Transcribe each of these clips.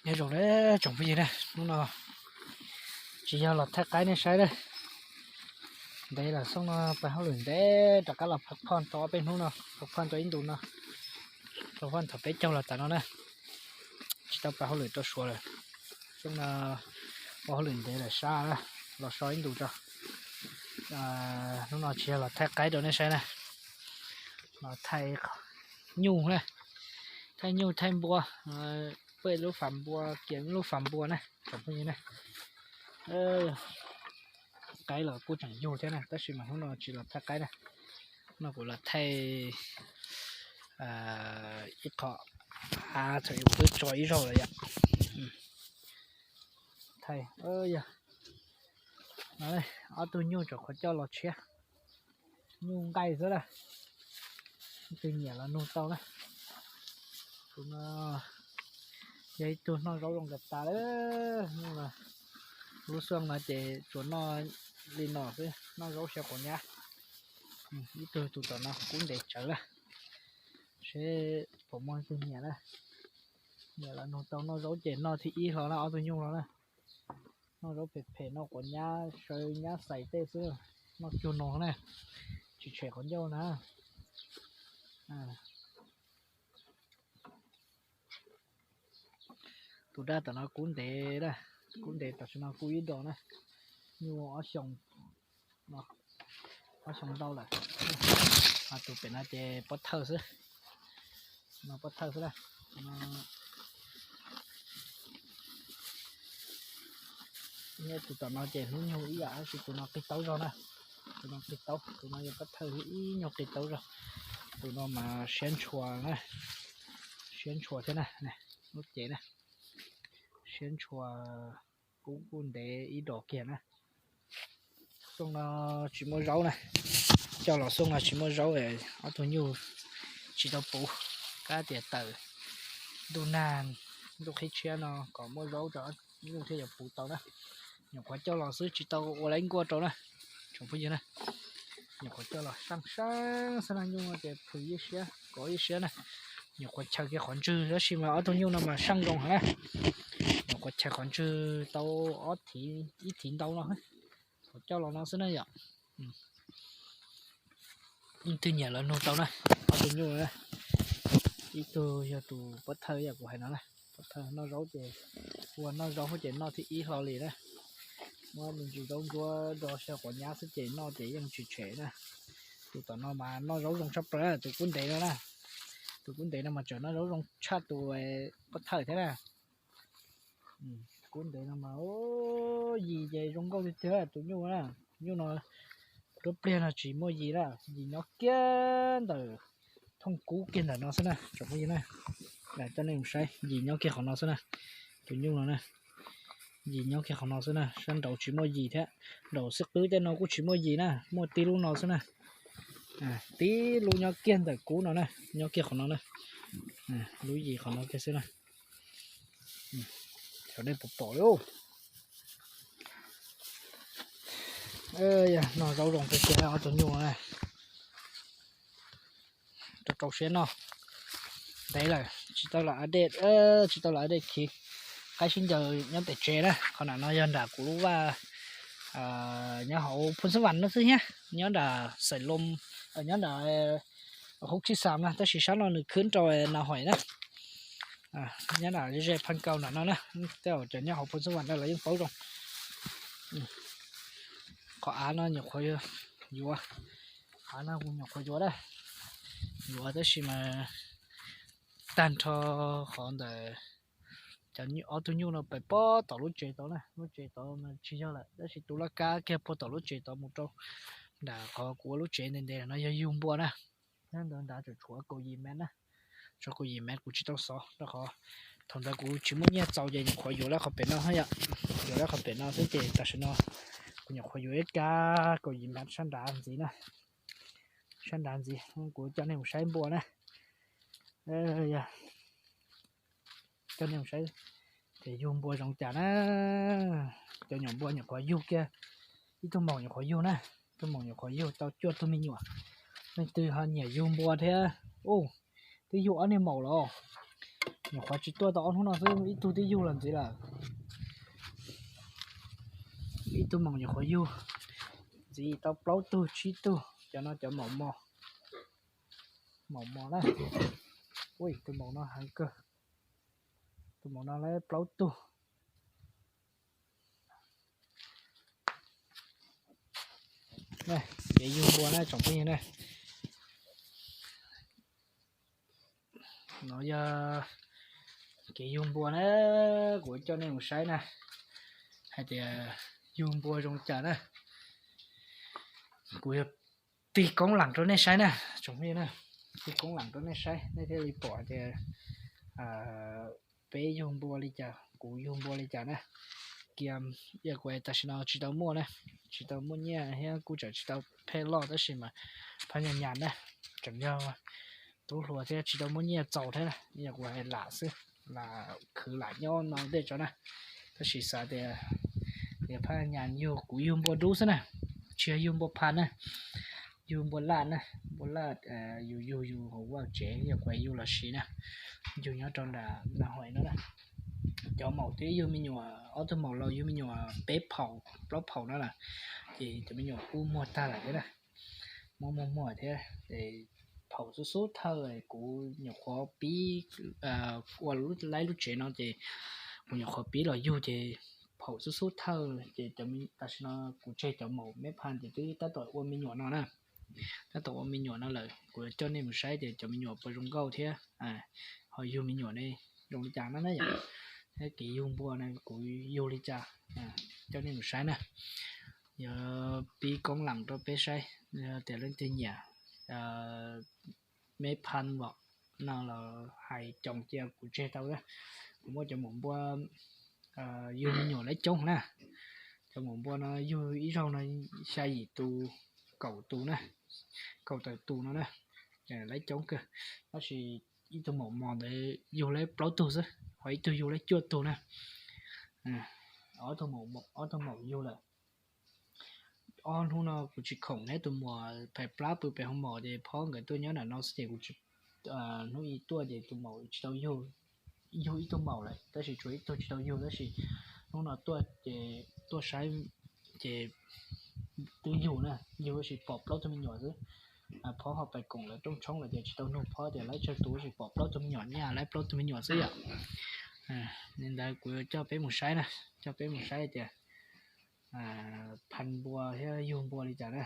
Nyob zoo na tsoom phooj ywg na, hnub no tsis yog los thaij qaib nej saib na. Ntev lawm, xyoo no pais hauj lwm ntev rov qab los phaj phoj tau ob peb hnub no, phaj phoj tau ib ntus no, phaj phoj thaum peb caug los tas no na, tsis tau pais hauj lwm rau Suav lawm. Xyoo no ua hauj lwm ntev lawm sab na, los so ib ntus tso. Hnub no tsis yog los thaij qaib rau nej saib na, los thaij nyuj na, thaij nyuj thaij npua, peb lub fam npua kiag lub fam npua na tsoom phooj ywg na. Qaib los kuj tseem yug thiab na, tab sis mas hnub no tsis los thaij qaib na, no kuv los thaij ib qho av thaum twb tso ib zaug lawm yom. Thaij, yog ob tug nyuj tseem qhuav coj los tshiab, nyuj nqaij xwb na, leej twg nyiam los nug tau na. Tus no yog ib tug noj zaub zoo kawg tas lawm, lub xyoo no ces tsuas noj li no xwb, noj zaub xyaw quav nyab. Ib tug tus tom no kub ntev tsawv lawm, seb puas muaj leej twg nyiam na. Nyiam los nug tau, noj zaub ces noj thib ib hlo na, ob tug nyuj no na. Noj zaub phem phem, noj quav nyab, xyaw nyab xais tej xwb, noj cuag no na, tsis tshem qhov ncauj na. Tus daj tom no kub ntev na, kub ntev tam sim no kuj ib dos na, nyuj ob xyoo, ob xyoo ntau lawm. Tus pem no ces pob thawj xwb, no pob thawj xwb na. Tus tom no ces hnub nyoog ib yam tab sis tus no qig taub zog na, tus no qig taub, tus no yog pob thawj ib nyuag qig taub zog. Tus no mas siab ntshua na, siab ntshua thiab na, lub cev na, siab ntshua, kub kuj ntev ib dos kiag na. Xyoo no tsis muaj zaub na, coj los xyoo no tsis muaj zaub, ob tug nyuj tsis tau puv, kab tias tawm ntuj nag ntuj qhib tshiab no kom muaj zaub rau nyuj thiaj yuav puv tau na. Nyuam qhuav coj los xwb tsis tau ua laib nkuaj rau na, tsoom phooj ywg na. Nyuam qhuav coj los seej seej xwb na, nyuj no ces plhws ib siab kov ib siab na. Nyuam qhuav chaws kiag qhov ntswg tab sis mas ob tug nyuj no mas seej zoo heev na. Nyuam qhuav chaws qhov ntswg tau ob thiv, ib thiv ntau no, qhuav coj los no xwb na yom. Leej twg nyiam los nug tau na, ob tug nyuj na. Ib tug yog tus pob thawj yam kuv hais no na, pob thawj noj zaub ces, ua noj zaub ces noj thib ib hlo li na. Muab me ntsis zaub ntsuab do xyaw quav nyab xwb ces noj ces yeej tsis tshem na. Tus tom no mas noj zaub zoo tshaj plaws, tus kub ntev no na. Tus kub ntev no mas tseem noj zaub zoo tshaj tus pob thawj thiab na. Kub ntev no mas yim ces zoo nkauj tiag tiag tus nyuj na. Nyuj no lub pliag no tsis muaj yim na, yim nyob kiag ntawm thooj kub kiag ntawm no xwb na tsoom phooj ywg na. Coj nej mus saib, yim nyob kiag qhov no xwb na. Tus nyuj no na, yim nyob kiag qhov no xwb na, sab nraud tsis muaj yim thiab. Nraum xwb qwb tej no kuj tsis muaj yim na, muaj tib lub no xwb na. Tib lub nyob kiag ntawm kub no na, nyob kiag qhov no na. Lub yim qhov no kiag xwb na. Xyov nej puas pom li. Noj zaub zoo tiag tiag ob tug nyuj no na. Rau rau siab noj. Ntev lawm tsis tau los update, tsis tau los update khiv qaib sib ncaws nyob pem tsev na. Qhov nram no yog nram kuv lub vaj, nyob hauv Phoo Xab Vam no xwb thiab, nyob nram Xais Loo, nyob nram Hoob Tsib Xam na, tab sis sab no nws khwb rau Na Hoim na. Nyob nram ze Phaj Nkaus nram no na, tej zaum cov nyob hauv Phoo Xab Vam no lawv yeej paub zoo. Qhov av no nyuam qhuav yuav, av no kuv nyuam qhuav yuav na, yuav tab sis mas tag nrho qhov ntawd cov ob tug nyuj no pem puag tom lub tsev tod na, lub tsev tod mas tsis yog lawm, tab sis tus laj kab kiag puag tom lub tsev tod mus rau nram qhov kuv ua lub tsev ntev ntev no yog yug npua na. Nyob ntawd nrad tseem tshuav kaum yim mev na, tshuav kaum yim mev kuv tsis tau xov rau qhov thaum ntawd kuv tsis muaj nyiaj txaus ces nyuam qhuav yuav lawm qhov pem no thiab yom, yuav lawm qhov pem no xwb ces tam sim no kuv nyuam qhuav yuav ib kab kaum yim mev sab nrad ntxiv na, sab nrad ntxiv kuv coj nej mus saib npua na. Coj nej mus saib ces yug npua zoo cas na. Cov nyuam npua nyuam qhuav yug kiag, ib tug maum nyuam qhuav yug na, ib tug maum nyuam qhuav yug tau cuaj tug me nyuam. Leej twg ho nyiam yug npua thiab, twb yug ob niag maum los, Nyuam qhuav tsis tuaj tau ob hnub no xwb ib tug twb yug los ntxiv lawm. Ib tug maum nyuam qhuav yug ntxiv tau plaub tug tsib tug, cov no cov maum mos. Maum mos na. Ui, tus maum no heev kawg. Tus maum no lawv plaub tug. Kev yug npua na tsoom phooj ywg na. No yog kev yug npua na, kuv coj nej mus saib na, hais tias yug npua zoo cas na. Kuv yog tig koob leem rau nej saib na, tsoom phooj ywg na, tig koob leem rau nej saib nej thiaj li pom tias peb yug npua li cas, kuv yug npua li cas na. Kiag yog kuv tam sim no tsis tau muaj na, tsis tau muaj nyiaj thiab kuj tseem tsis tau pheej loj tab sis mas phab nyas nyas na, tseem yog tub hluas thiab tsis tau muaj nyiaj txaus thiab na, yog kuv hais lam xwb, lam khwv lam nyob no tej tso na. Tab sis xav tias, tias phab nyas yug kuv yug npua dub xwb na, tsis yog yug npua phas na, yug npua laj na, npua laj yus yug yus hauv vaj tsev yog kuv yug los siv na, yug nyob rau nram na hais no na. Cov maum twb yug me nyuam, ob tug maum laus yug me nyuam peb phaum plaub phaum no lawm, ces cov me nyuam kuj muag tag lawm thiab na, muab muag muag thiab. Phaum xub xub thawj kuv nyuam qhuav pib ua laib lub tsev no ces kuv nyuam qhuav pib los yug ces phaum xub xub thawj ces tam sim no kuv tseg cov maum me phas ces twb tab tom ua me nyuam no na, tab tom ua me nyuam no lawm. Kuv coj nej mus saib tias cov me nyuam puas zoo nkauj thiab ho yug me nyuam ne zoo li cas no na yom, thiab kev yug npua no kuv yug li cas, coj nej mus saib na. Yog pib koob leem rau peb saib, tias leej twg nyiam me phas vom no los hais coom cia kuv tseg tau na. Kuv muaj cov maum npua yug me nyuam laib coob na. Cov maum npua no yug ib zaug no xya yim tus, kaum tus na, kaum tawm tus no na, laib coob kawg. Tab sis ib tug maum mos ntawd yug laib plaub tug xwb, ho ib tug yug laib cuaj tug na. Ob tug maum yug lawm. Ob hnub no kuv tsis khoom thiab tus muam phais plab pw pem hoo maum ces phob nkawd tuaj nyob nram no xwb ces kuv hnub i tuaj ces tus maum tsis tau yug, yug ib tug maum lawm tab sis tshuav ib tug tsis tau yug tab sis hnub no tuaj ces tuaj saib ces twb yug na, yug tab sis pom plaub tug me nyuam xwb. Phob ho pais koom lawv rooj tshoob lawm ces tsis tau nug phob tias laib tsawg tus tab sis pom plaub tug me nyuam nyaj laib plaub tug me nyuam xwb yom. Li ntawd kuv coj peb mus saib na, coj peb mus saib tias phas npua thiab yug npua li cas na.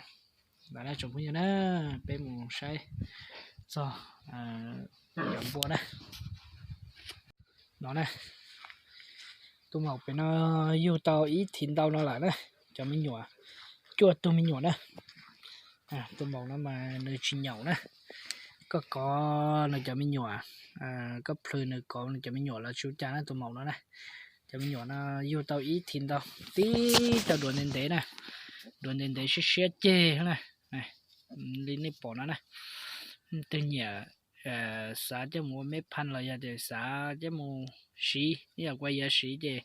Ntawd na tsoom phooj ywg na, peb mus saib txog cov npua na. No na, tus maum pem no yug tau ib thim ntau no lawm na, cov me nyuam, cuaj tug me nyuam na. Tus maum no mas nws tsis nyaum na, koj kov nws cov me nyuam, koj plhws nws kov nws cov me nyuam los tsis ua cas na tus maum no na. Cov me nyuam no yug tau ib thim ntau, tib co duav ntev ntev na, duav ntev ntev siab siab ceg na, li nej pom no na. Twg nyiam xav coj mus ua me phas los yog tias xav coj mus siv, ib yam kuv yuav siv ces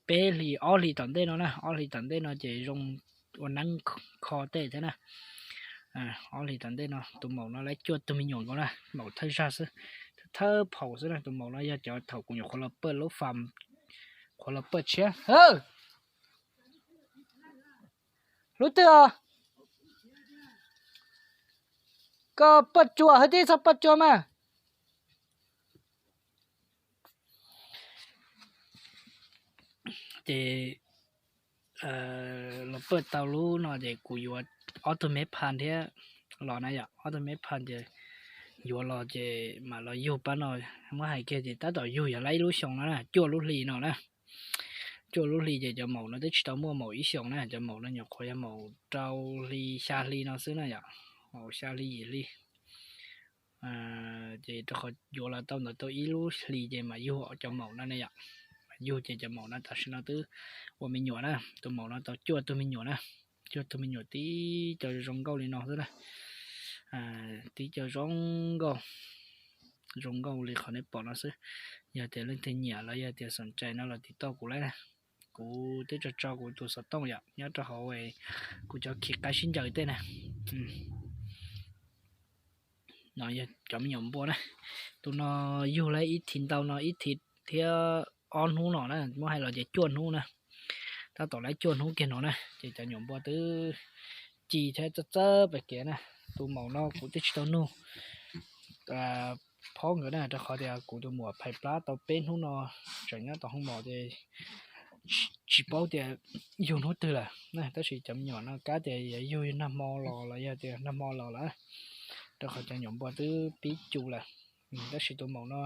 peb hlis ob hlis tom ntej no na, ob hlis tom ntej no ces zoo ua neeb kho tej thiab na. Ob hlis tom ntej no tus maum no laib cuaj tug me nyuam nkaus na, maum thawj zag xwb, thawj phaum xwb na. Tus maum no yog cov thaum kuv nyuam qhuav los pawj lub fam, qhuav los pawj tshiab. Lub twg os? Koj pawj tsua hwj tib txhob pawj tsua mas. Ces los pawj tau lub no ces kuv yuav ob tug me phas thiab los na yom, ob tug me phas ces yuav los ces mam los yug pab no. Muab hais kiag ces tab tom yug yog laib ib lub xyoo no na, cuaj lub hli no na. Cuaj lub hli ces cov maum no twb tsis tau muaj maum ib xyoos na, cov maum no nyuam qhuav yog maum rau hli xya hli no xwb na yom, maum xya hli yim hli. Ces rau qhov yuav los tau ntawd tau ib lub hli ces mam yug cov maum no ne yom. Mam yug ces cov maum no tam sim no twb ua me nyuam na, tus maum no tau cuaj tug me nyuam na, cuaj tug me nyuam tib co zoo nkauj li no xwb na. Tib co zoo nkauj, zoo nkauj li qhov nej pom no xwb. Yog tias leej twg nyiam los yog tias xoom cai no los tiv tauj kuv lawm na. Kuv twb tso tso kuv tus xov tooj yom nyob rau hauv kuv cov khi qaib sib ncaws tej na. No yog cov me nyuam npua na. Tus no yug lawm ib thim ntau no ib thim thiab ob hnub no na, muab hais los ces cuaj hnub na. Tab tom lawm cuaj hnub kiag no na ces cov nyuam npua twb ci thiab txawj txawj pem kev na. Tus maum no kuv twb tsis tau nug phob nkawd na, rau qhov tias kuv tus muam phais plab tau peb hnub no, tseem nyob tom hoob mos ces tsis paub tias yug hnub twg lawm. Tab sis cov me nyuam no kab tias yuav yug nag hmo los los yog tias nag hmo los lawm, rau qhov cov nyuam npua twb pib cu lawm. Tab sis tus maum no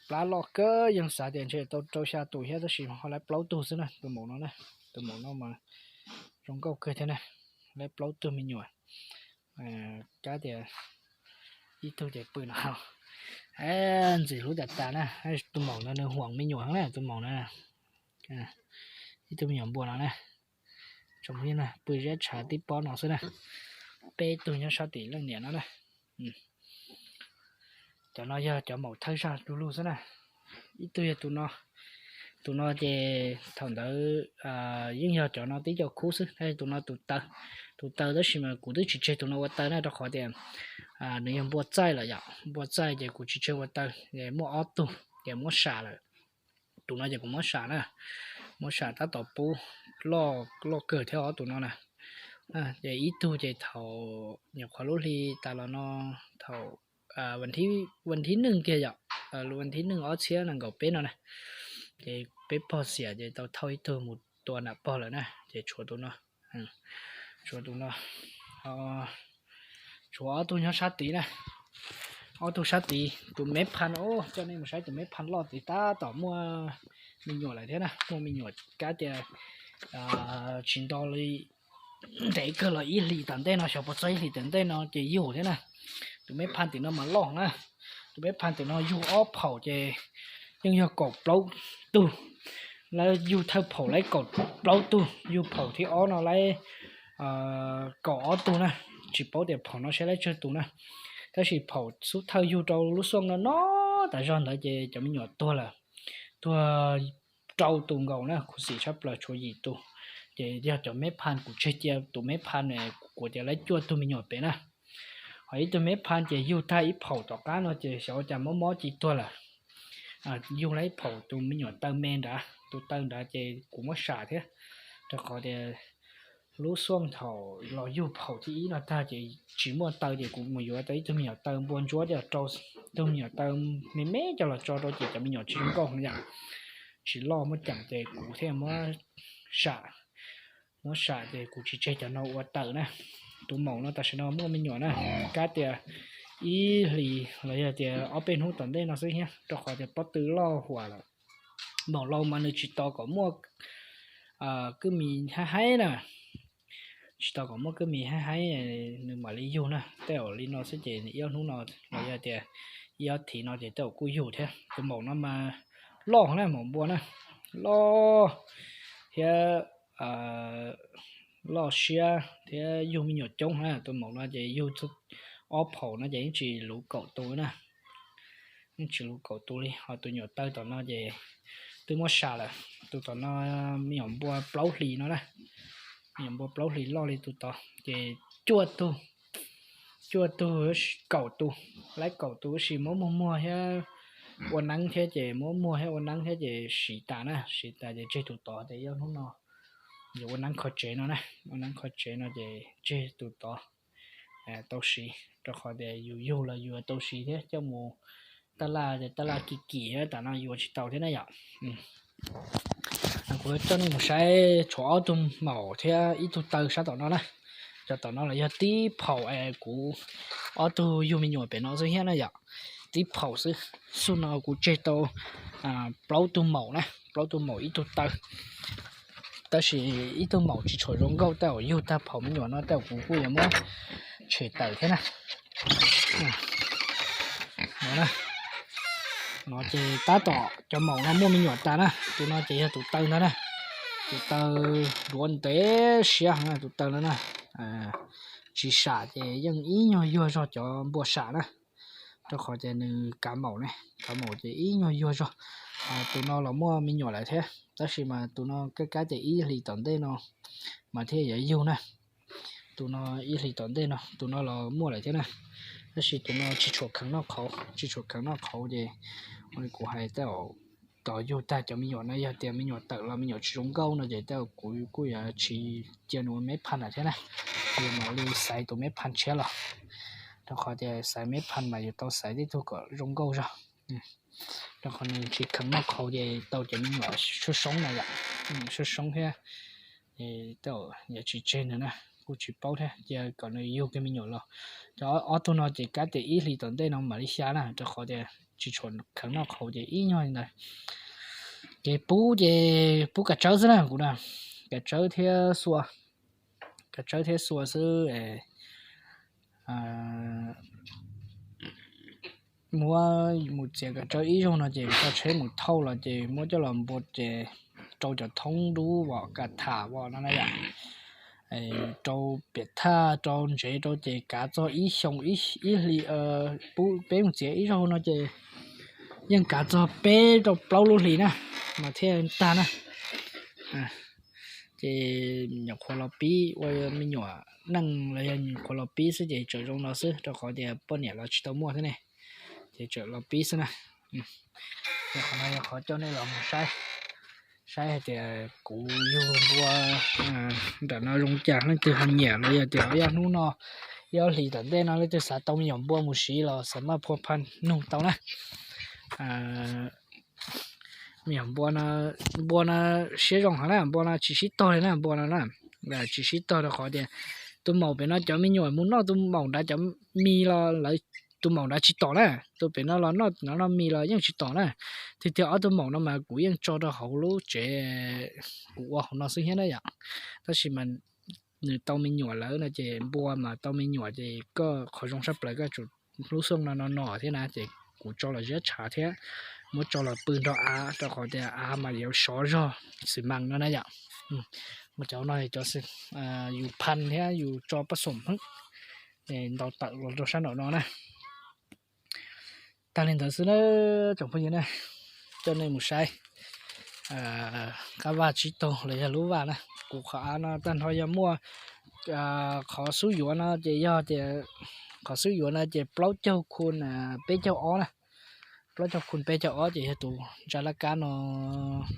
plab loj kawg, yeej xav tias ntshe tau rau xya tus thiab, tab sis ho lawm plaub tug xwb na tus maum no na. Tus maum no mas zoo nkauj kawg thiab na, lawm plaub tug me nyuam. Kab tias ib tug ces pw no, ntxim hlub tas tas na. Tus maum no nws huam me nyuam heev na, tus maum no. Ib tug me nyuam npua no na, tsoom phooj ywg, pw zeb tshav tib pob no xwb na. Peb tug nyob sab tim leej niam no na. Cov no yog cov maum thawj zaj du lug xwb na. Ib tug yog tus no. Tus no ces thaum ntawd yeej yog cov no tib co khub xwb, tus no tus taw. Tus taw tab sis mas kuv twb tsis tseg tus no ua taw na, rau qhov tias nws yog npua txaij lawm yom, npua txaij ces kuv tsis tseg ua taw. Muaj ob tug ces muab sam lawm. Tus no ces kuv muab sam na, muab sam tab tom pub loj, loj kawg thiab ob tus no na. Ces ib tug ces thaum nyuam qhuav lub hli tas los no, thaum vas thib neej kiag yom, vas thib neej ob txhiab nees nkaum peb no na, ces peb pog xiam ces tau thauj ib tug mus tua nram pog lawm na, ces tshuav tus no, tshuav tus no, tshuav ob tug nyob sab tid na. Ob tug sab tid, tus meb phaj, coj nej mus saib tus meb phaj loj tid tab tom muaj me nyuam lawm thiab na, muaj me nyuam kab tias tsis nto li, ntev kawg los ib hlis tom ntej no, xyov puas txog ib hlis tom ntej no ces yug thiab na. Tus meb phaj tim no mas loj na, tus meb phaj tim no yug ob phaum ces yeej yog kaum plaub tug. Lawv yug thawj phaum lawv kaum plaub tug, yug phaum thib ob no lawv kaum ob tug na. Tsis paub tias phaum no saib lawv tsawg tus na, tab sis phaum xub thawj yug rau lub xuaj no no tas zog ntawd ces cov me nyuam tuag lawm, tuag rau tus nkaus na, khuv xim tshaj plaws tshuav yim tus. Ces yog cov meb phaj kuv tseg cia, tus meb phaj kuv tias lawv cuaj tug me nyuam pem na. Ho ib tug meb phaj ces yug tag ib phaum tom qab no ces xyov ua cas mob mob ci tuag lawm. Yug lawm ib phaum tus me nyuam taw me nrad, tus taw nrad ces kuv muab sam thiab, rau qhov tias lub xuaj thaum los yug phaum thib ib no tag ces tsis muaj taw ces kuv mus yuav tau ib tug me nyuam taw npua ntsuab coj rau, tug me nyuam taw me me coj los tso rau ces cov me nyuam tsis zoo nkauj yom, tsis loj muab ceem ces kuv thiaj muab sam. Muab sam ces kuv tsis tseg cov no ua taw na. Tus maum no tam sim no muaj me nyuam na, kab tias ib hlis los yog tias ob peb hnub tom ntej no xwb thiab, rau qhov tias pob tw loj huam lawm. Maum laus mas nws tsis tos kom muaj kwj mis haib haib na, tsis tos kom muaj kwj mis haib haib nws mam li yug na. Tej zaum li no xwb ces ib ob hnub no los yog tias ib ob thiv no ces tej zaum kuj yug thiab. Tus maum no mas loj na, maum npua na, loj thiab loj siab thiab yug me nyuam coob na. Tus maum no ces yug ob phaum no ces yeej tsis luv kaum tus na, yeej tsis luv kaum tus li. Ho tus nyuam taw tom no ces twb muab sam lawm. Tus tom no me nyuam npua plaub hlis no na, me nyuam npua plaub hlis loj li tus tod ces cuaj tug, cuaj tug, kaum tus, lawv kaum tus tab sis muab muag muag thiab ua neeb thiab ces muab muag thiab ua neeb thiab ces siv tas na, siv tas ces tseg tus tod ces ib ob hnub no yuav ua neeb kho tsev no na, ua neeb kho tsev no ces tseg tus tod tau siv, rau qhov tias yus yug los yus tau siv thiab, coj mus taj laj ces taj laj kim kim thiab, tam no yuav tsis tau thiab na yom. Kuv coj nej mus saib tshuav ob tug maum thiab ib tug taw sab tom no na. Cov tom no los yog tib phaum es kuv ob tug yug me nyuam pem no xwb thiab na yom, tib phaum xwb. Xub no kuv tseg tau plaub tug maum na, plaub tug maum ib tug taw. Tab sis ib tug maum tsis tshua zoo nkauj, tej zaum yug tag phaum me nyuam no tej zaum kuv kuj yuav muab tshem tawm thiab na. No ces tab tom cov maum no muaj me nyuam tas na, tus no ces yog tus taw ntag na. Tus taw duav ntev siab heev na tus taw no na. Tsis sam ces yeej ib nyuag yuag zog cov npua sam na, rau qhov ces nws kav maum ne, kav maum ces ib nyuag yuag zog. Tus no los muaj me nyuam lawm thiab, tab sis mas tus no kab kab ces ib hlis tom ntej no mas thiaj yuav yug na. tus no ib hlis tom ntej no tus no los muaj lawm thiab na. Tab sis tus no tsis tshua kheev noj qhauv, tsis tshua kheev noj qhauv ces kuv hais tej zaum tos yug tag cov me nyuam no, yog tias me nyuam tawm los me nyuam tsis zoo nkauj no ces tej zaum kuv kuj yuav tsis cia nws ua meb phaj lawm thiab na. Kuv yuav mam li xaiv tus meb phaj tshiab los, rau qhov tias xaiv meb phaj mas yuav tau xaiv tib tug kom zoo nkauj zog. Rau qhov nws tsis kheev noj qhauv ces tau cov me nyuam soob soob na yom, soob soob thiab. Tej zaum yuav tsis tseg nws na, kuj tsis paub thiab, cia kom nws yug kiag me nyuam los. Cov ob tug no ces kav tias ib hlis tom ntej no mam li xya na, rau qhov tias tsis tshua kheev noj qhauv ces ib nyuag li ntawd. Ces pub ces pub kav tsawb xwb na kuv na, kav tsawb thiab xua, kav tsawb thiab xua xwb. Muab mus txiav kav tsawb ib zaug no ces tso tsheb mus thauj los ces muab coj los npua ces rau cov thoob dub vom ka tham vom no na yom, rau piam thaj rau ntsev rau ces kav txog ib xyoo ib hli, peb mus txiav ib zaug no ces yeej kav txog peb rau plaub lub hlis na mas thiaj tag na. Ces nyuam qhuav los pib ua me nyuam neej los yog nyuam qhuav los pib xwb ces tseem zoo no xwb, rau qhov tias poj niam los tsis tau muaj xwb ne, ces tseem los pib xwb na. Qhov no yog qhov coj nej los mus saib, saib hais tias kuv yug npua nram no zoo cas, leej twg ho nyiam los yog tias yog hnub no ib ob hlis tom ntej no leej twg xav tau me nyuam npua mus siv los xa maj phua phaj nug tau na. Me nyuam npua no, npua no siab zoo heev na, npua no tsis sib tog li na, npua no na, tsis sib tog rau qhov tias tus maum pem no cov me nyuam mus noj tus maum nrad cov mis los lawv tus maum nrad tsis tom na, tus pem no los noj no noj mis los yeej tsis tom na. Tiag tiag ob tug maum no mas kuv yeej tso rau hauv lub tsev kuv ua hauv no xwb thiab na yom. Tab sis mas nws tau me nyuam lawm no ces npua mas tau me nyuam ces koj qhov zoo sab plaws koj tsum lub xyoo no no no thiab na ces kuv tso los ziab tshav thiab muab tso los pw nrog av rau qhov tias av mas yuav sov zog xwm mas no na yom. Mas cov no cov yus phaj thiab yus tso paj xoom hwb, ntaus tawm los rau sab nraum no na. Tag li ntawd xwb na tsoom phooj ywg na, coj nej mus saib qab vaj tsib taug los yog lub vaj na. Kuv qhov av no tag nrho yog muaj, qhov xub yuav no ces yog tias, qhov xub yuav no ces plaub caug khu peb caug ob na, plaub caug khu peb caug ob ces yog tus ntsa laj kab no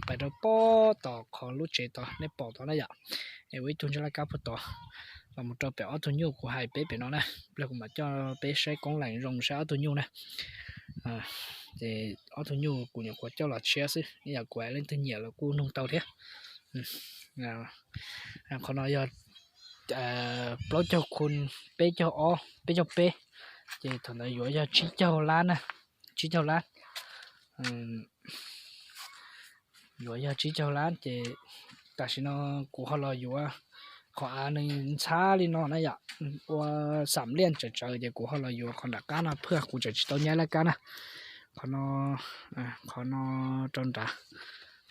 pais rau pem tom qhov lub tsev tod nej pom tod na yom. Es ua ib tug ntsa laj kab puag tod los mus rau pem ob tug nyuj kuv hais peb pem no na. Pliag kuv mam coj peb saib koob lees zoo saib ob tug nyuj na. Ces ob tug nyuj kuv nyuam qhuav coj los tshiab xwb, ib yam kuv hais leej twg nyiam los kuj nug tau thiab. Qhov no yog plaub caug khu peb caug ob, peb caug peb, ces thaum ntawd yuav yog tsib caug lab na, tsib caug lab. Yuav yog tsib caug lab ces tam sim no kuv ho los yuav qhov av nws ntxhab li no na yom, ua xam liaj tsawv tsawv ces kuv ho los yuav qhov nram qab no phaj, kuv tseem tsis tau nyab laj kab na. Qhov no, qhov no rau nrad,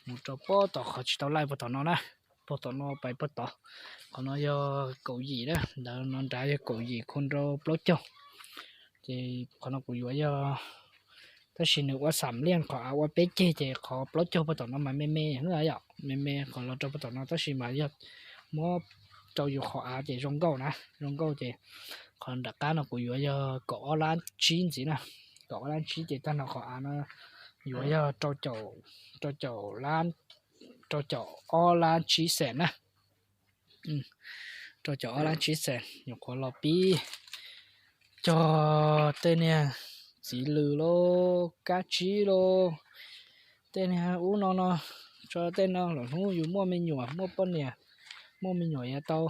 mus rau pem tom qhov tsis tau laij puag tom no na, puag tom no pais puag tod. Qhov no yog kaum yim na, ntawd no nrad yog kaum yim khu rau plaub caug. Ces qhov no kuv yuav yog, tab sis nws ua xam liaj qhov av ua peb ceg ces qhov plaub caug puag tom no mas me me na yom, me me qhov los rau puag tom no tab sis mas yog muab rau yus qhov av ces zoo nkauj na, zoo nkauj ces qhov nram qab no kuv yuav yog kaum ob lab tsib ntxiv na, kaum ob lab tsib ces tag no qhov av no yuav yog rau caum, rau caum ob lab tsib xees na. Rau caum ob lab tsib xees, nyuam qhuav los pib cog tej niag txiv lws lauj, kab tsib lauj, tej niag ub no no, tso tej no los hnub yus muaj me nyuam muaj poj niam, muaj me nyuam yuav tau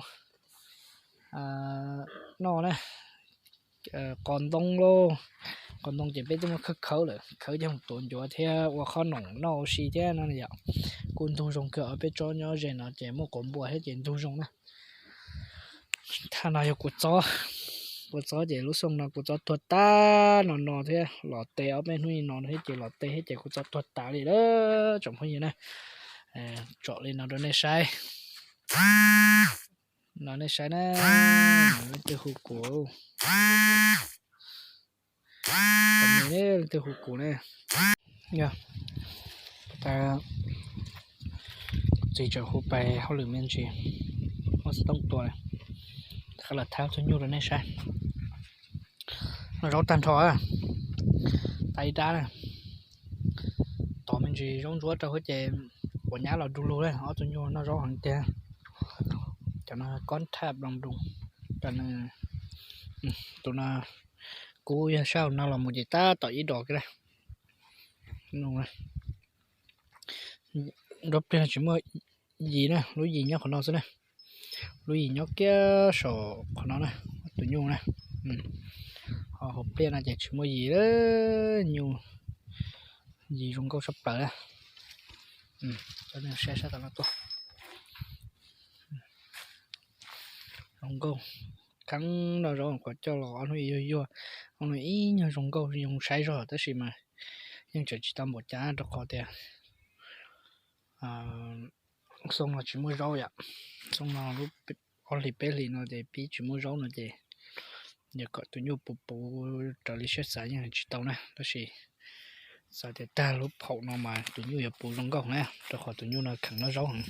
noj na. Qos ntoo lauj, qos ntoo ces peb twb muab khawb khawb lawm, khawb coj mus tuav ncuav thiab ua qhob noom noj ua si thiab no yom. Kuj ntug zoo kawg, peb tsob nyob ze no ces muaj quav npua thiab ces ntug zoo na. Thaj no yog kua txob, kua txob ces lub xyoo no kua txob tuag tag no no thiab, los tes ob peb hnub no thiab ces los tes thiab ces kua txob tuag tas li lawm tsoom phooj ywg na. Tsom li no rau nej saib. No nej saib na, leej twg hu kuv, leej twg hu kuv ne. Yog, txiv tseem hu pais hauj lwm me ntsis, muab xov tooj tua, Qab los thab ob tug nyuj rau nej saib. Noj zaub tag nrho, tas ib dab na. Tov me ntsis zaub ntsuab rau huab ces quav nyab los du lug na, ob tug nyuj noj zaub heev tiag. Cov no kob thaj nploos nploos, cov no, tus no kub yog sab hauv no los mus ces tab tom ib dos kiag na. Nrab pliag tsis muaj yim na, lub yim nyob qhov no xwb na. Lub yim nyob kiag saum qhov no na, tus nyuj na. Ho hauv pliaj no ces tsis muaj yim, nyuj yim zoo nkauj tshaj plaws na. Cov nej saib sab tom no tuaj. Zoo nkauj, kheev noj zaub qhuav coj los ob hnub yuag yuag, ob hnub ib nyuag zoo nkauj zoo saib zog tab sis mas yeej tseem tsis tau npaum cas rau qhov tias xyoo no tsis muaj zaub yom. Xyoo no lub ob hlis peb hlis no ces pib tsis muaj zaub no ces yog kom tus nyuj puv puv raws li siab xav yeej tsis tau na, tab sis xav tias tag lub phaum no mas tus nyuj yuav puv zoo nkauj na, rau qhov tus nyuj no kheev noj zaub heev.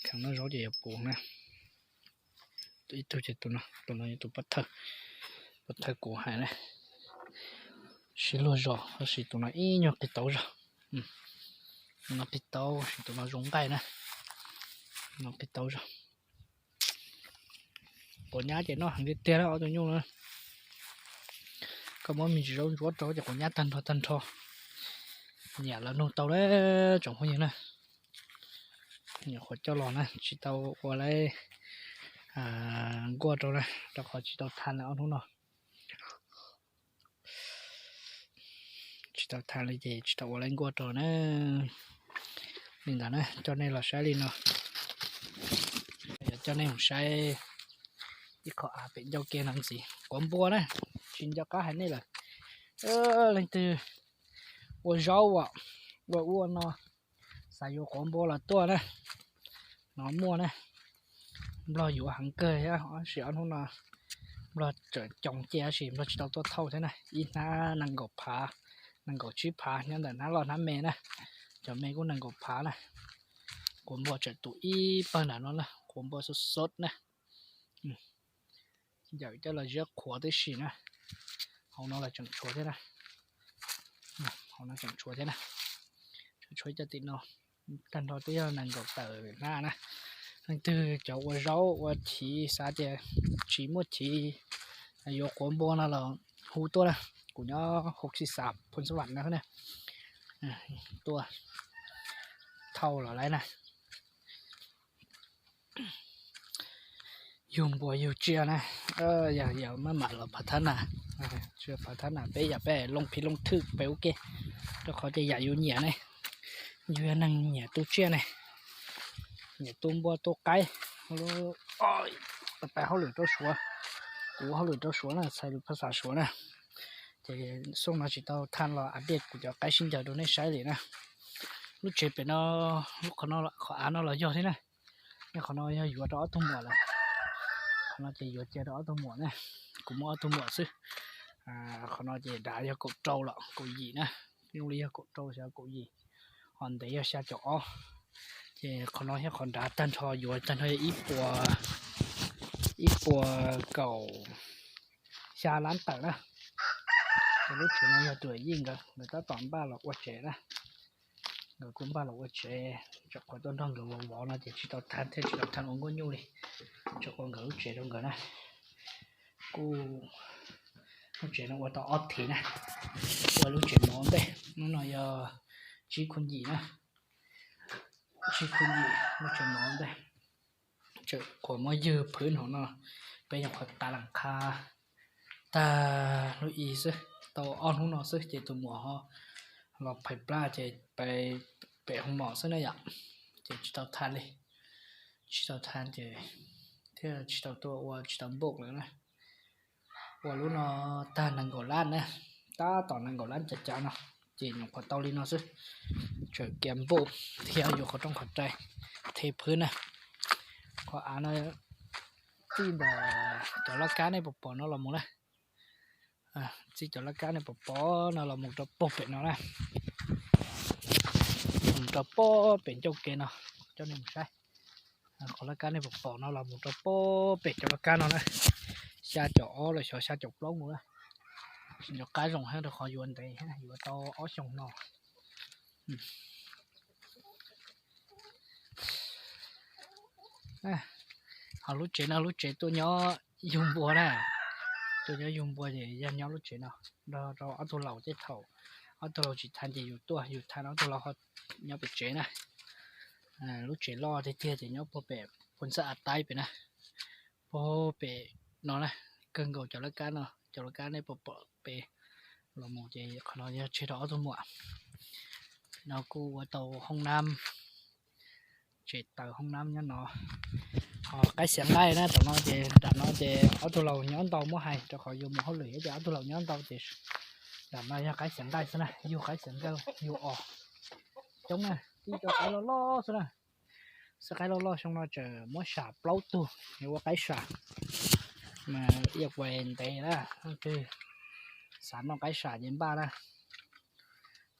Kheev noj zaub ces yuav puv na. Ib tug ces tus no, tus no yog tus pov thawj, pov thawj kuv hais na, sib luag zos tab sis tus no ib nyuag qis tauv zog. Tus no qis tauv sis tus no zoo nqaij na. Tus no qis tauv zog. Quav nyab ces noj heev tiag tiag na ob tug nyuj na. Koj muab me ntsis zaub ntsuab rau ces quav nyab tag nrho tag nrho. Nyiam los nug tau na tsoom phooj ywg na. Nyuam qhuav coj los na tsis tau ua lawv nkuaj rau na, rau qhov tsis tau tha na ob hnub no. Tsis tau tha li ces tsis tau ua lawv nkuaj rau na. Li ntawd na, coj nej los saib li no. Yog coj nej mus saib ib qho av pem ncauj ke no ntxiv, quav npua na. Tsis nco qab hais nej lawm, leej twg ua zaub ua ub ua no xav yuav quav npua los tuaj na. No muaj na. Nplog yuav heev kawg thiab tab sis ob hnub no Nplog tseem coos cia tab sis Nplog tsis tau tuaj thauj thiab na. Ib hnab nees nkaum phav, nees nkaum tsib phav nyob ntawm hnab loj hnab me na. Cov me kuj nees nkaum phav na. Quav npua tseem tus ib pawg nram no na, quav npua xub xub na. Yawm coj los ziab qhuav tib si na. Hauv no los tseem tshuav thiab na. Hauv no tseem tshuav thiab na. Tseem tshuav cov tim no. Tag nrho twb yog nees nkaum tawm hnab na. Leej twg cov ua zaub ua chiv xav tias tsis muaj chiv yuav quav npua no los hu tuaj na. Kuv nyob Hauv Xis Xas, Phoos Xas Vam no na. Tuaj thauj los lawm na. Yug npua yug tsiaj na, yog yog maj mam los phav thab na, phav thab na peb yam peb loo phiv loo thwj pem ua ke, rau qhov ces yam yus nyiam ne, yus yog neeg nyiam tu tsiaj ne, nyiam tu npua tu qaib, pab hauj lwm rau Suav, kuv hauj lwm rau Suav na, txhais lus phas xas Suav na. Ces xyoo no tsis tau tha los update kuv cov qaib sib ncaws rau nej saib li na. Lub tsev pem no, lub qhov av no los yog thiab na. Nej qhov no yog yuav rau ob tug muam lawm. Qhov no ces yuav cia rau ob tug muam na. Kuv muaj ob tug muam xwb. Qhov no ces nrad yog kaum rau los kaum yim na. Zoo li yog kaum rau xyov kaum yim, ho ntev yog xya caum ob. Ces qhov no thiab qhov nrad tag nrho yuav tag nrho yog ib puas, ib puas kaum xya lab tawm na. Ces lub tsev no yog tus yij nkawd, nkawd tab tom npaj los ua tsev na. Nkawd kuj npaj los ua tsev, tseem qhuav tuaj nrog nkawd vov vov no ces tsis tau tha thiab tsis tau tha ua nkuaj nyuj li. Tseem ua nkawd lub tsev rau nkawd na. Kuj, lub tsev no ua tau ob thiv na. Ua lub tsev mov ntej, hnub no yog tsib khuj yim na. Tsib khuj yim lub tsev mov ntej. Tseem qhuav muab ywg phwv hauv no, peb nyuam qhuav tav las qha tag lub i xwb, tau ob hnub no xwb ces tus muam ho los phais plab ces pem hoo mom xwb na yom. Ces tsis tau tha li, tsis tau tha ces thiaj tsis tau tuaj ua tsis tau npauj lawm na. Ua lub no tag nees nkaum lab na, tab tom nees nkaum lab cav cav no, ces nyuam qhuav tau li no xwb. Tseem kiav npauj thiab yuav qhov rooj qhov rai, the phwb na. Qhov av no txij ntawm cov laj kab nej pom pom no los mus na. Txij cov laj kab nej pom pom no los mus rau pem no na. Mus rau pem ncauj kev no, coj nej mus saib. Qhov laj kab nej pom pom no los mus rau pem cov laj kab no na, xya caum ob los xyov xya caum plaub mus na. Cov qab zoo thiab rau qhov yuav ntev thiab, yuav tau ob xyoos no. Ho lub tsev no lub tsev tuaj nyob yug npua na, tuaj nyob yug npua ces yog nyob lub tsev no. Nrog rau ob tug laus tej thaum ob tug laus tsis tham ces yus tuaj, yus tham ob tug laus ho nyob pem tsev na. Lub tsev loj tiag tiag ces nyob puag pem puag ntxaj av taib pem na, puag pem no na, kawg nkaus cov laj kab no, cov laj kab nej pom pem los mus ces qhov no yog tseg rau ob tug muam. No kuj ua tau hoob nab, tsev taws hoob nab nyob no. Qaib xiav nqaij na, tam no ces nram no ces ob tug laus nyob ntau muab hais rau qhov yuav mus hauj lwm ces ob tug laus nyob ntau ces nram no yog qaib xiav nqaij xwb na, yug qaib xiav nqaij yug os coob na, tib co qaib loj loj xwb na. Xwb qaib loj loj xyoo no tseem muab sam plaub tug, ua qaib sam mas ib yam ntev na, leej twg xav noj qaib sam ces npaj na.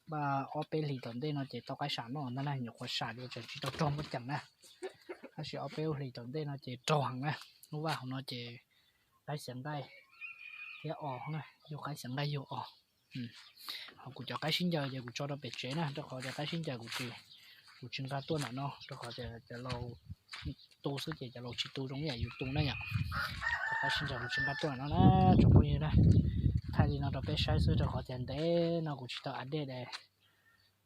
Npaj ob peb hlis tom ntej no ces tau qaib sam noj ntag na, nyuam qhuav sam ces tseem tsis tau raug muaj ceem na. Tab sis ob peb hlis tom ntej no ces raug heev na. Lub vaj hauv no ces qaib xiav nqaij thiab os na, yug qaib xiav nqaij yug os. Ho kuv cov qaib sib ncaws ces kuv tso rau pem tsev na, rau qhov tias qaib sib ncaws kuv tsis, kuv tsis nqa tuaj nram no rau qhov tias cov laus tu xwb ces cov laus tsis tu zoo ib yam yus tu na yom. Cov qaib sib ncaws kuv tsis nqa tuaj nram no na, tsoom phooj ywg na. Thaij li no rau peb saib xwb rau qhov tias ntev no kuv tsis tau update,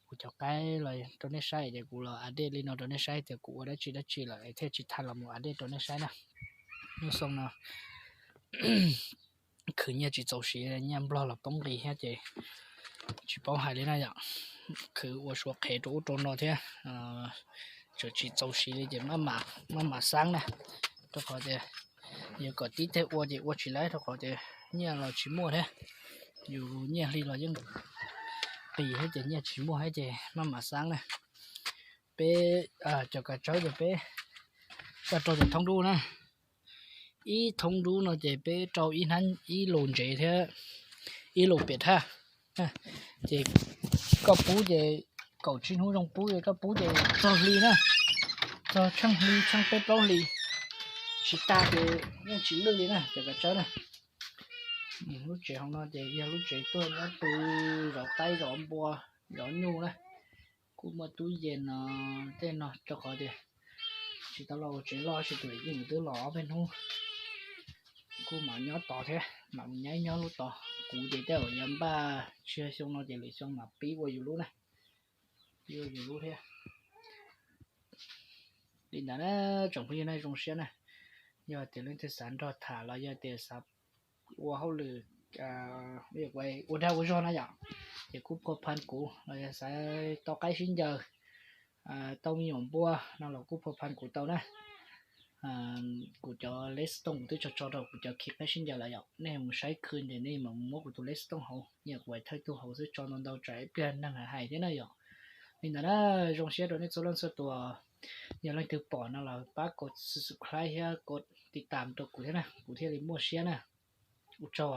kuv cov qaib los rau nej saib ces kuv los update li no rau nej saib tias kuv ua dab tsi dab tsi lawm es thiaj tsis thaij los mus update rau nej saib na. Lub xyoo no khwv nyiaj tsis txaus siv, nyiaj nplog los poob nqis thiab ces tsis paub hais li na yom. Khwv ua suav qhev rau ub rau no thiab, tseem tsis txaus siv li ces maj mam xab na, rau qhov tias yus kom tib teg ua ces ua tsis laib rau qhov tias nyiaj los tsis muaj thiab. Yus nyiaj hli los yeej qis thiab ces nyiaj tsis muaj thiab ces maj mam xab na. Peb cov kav tsawb ces peb rau cov thoob dub na. Ib thoob dub no ces peb rau ib hnab ib lus ntsev thiab ib lus piam thaj. Ces koj pub ces kaum tsib hnub zoo pub, koj pub ces txog hli na, txog tsheej hli tsheej peb plaub hlis tsis tag ces yeej tsis lwj li na cov kav tsawb na. Lub tsev hauv no ces yog lub tsev tuaj nyob pw, zov qaib zov npua, zov nyuj na. Kuj muaj tub yees no tej no rau qhov tias tsis tau los tsev loj, tsis tus yeej twb los ob peb hnub, kuj mam nyob tod thiab mam mus nyaib nyob lub tod. Kuv ces tej zaum yuav npaj tsis yog xyoo no ces lwm xyoo mam pib ua yus lub na, pib ua yus lub thiab. Li ntawd na tsoom phooj ywg na, zoo siab na, yog tias leej twg xav nrog tham los yog tias xav ua hauj lwm ua dag ua zog na yom, ces kuj phua phan kuv los yog xav tau qaib sib ncaws, tau me nyuam npua no los kuj phua phan kuv tau na. Kuv cov lej tooj kuv twb tso tso rau kuv cov khi qaib sib ncaws lawm yom, nej mus saib khw ces nej mam muab kuv tus lej tooj hauv, nyiam kuv hais thawj tug hauv xwb, tso ntau ntau tsam ib pliag neeg hais thiab na yom. Li ntawd na, zoo siab rau nej txhua leej txhua tus, yog leej twg pom no los pab kov subscribe thiab kov tiv tam rau kuv thiab na, kuv thiaj li muaj siab na. Ua tsaug.